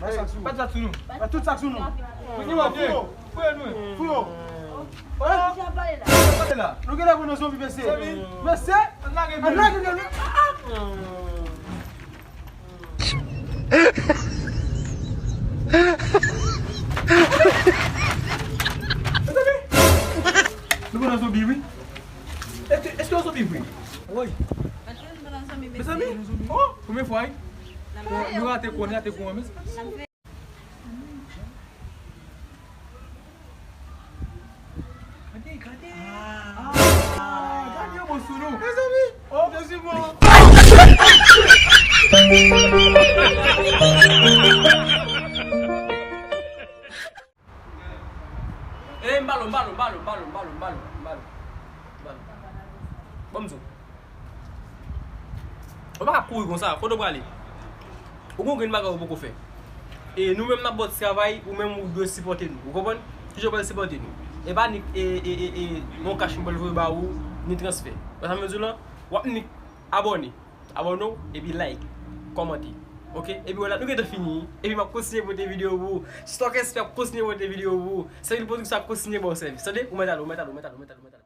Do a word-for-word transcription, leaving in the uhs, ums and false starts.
Bat sa sou nou. Bat tout sa sou nou. Fouye nou. Fouye nou. Fouye nou. Fouye nou. Nou genlè pran nan zonbi, mesye. Mesye. Ann lage nou. Ann lage nou. Mezanmi, nou pran nan zonbi, wi. Èske, èske yon zonbi vre? Woy. Mezanmi, oh, premye fwa, wi. Nou rate kou, nou rate kou an, mezanmi. Gade, gade. Ah, gade yon bon sou nou. Mezanmi, oh, Jezi bon. Eh, m ba l, m ba l, m ba l, m ba l. Ban m di w. Ou pa ka kouri konsa, kote w prale? Ou gon grenn bagay ou poko fè. E nou menm n ap ba w ti travay, ou menm ou dwe sipòte nou. Ou konprann? Kijan w pral sipòte nou? E pa ni, e, e, e, e, yon kach m pral voye ba ou, ni transfè. Wè sa m vle di w lan? W ap ni abòne. Abòne w, epi like, kòmante. Oke? Epi wè la, nou gentan fini. Epi m ap kontinye pote videyo pou ou. Stock S P ap kontinye pote videyo pou ou. Sèvis pwodiksyon ap kontinye ba w sèvis. Tande? Ou mèt ale, ou mèt ale, ou mèt ale, ou mèt ale, ou mèt ale.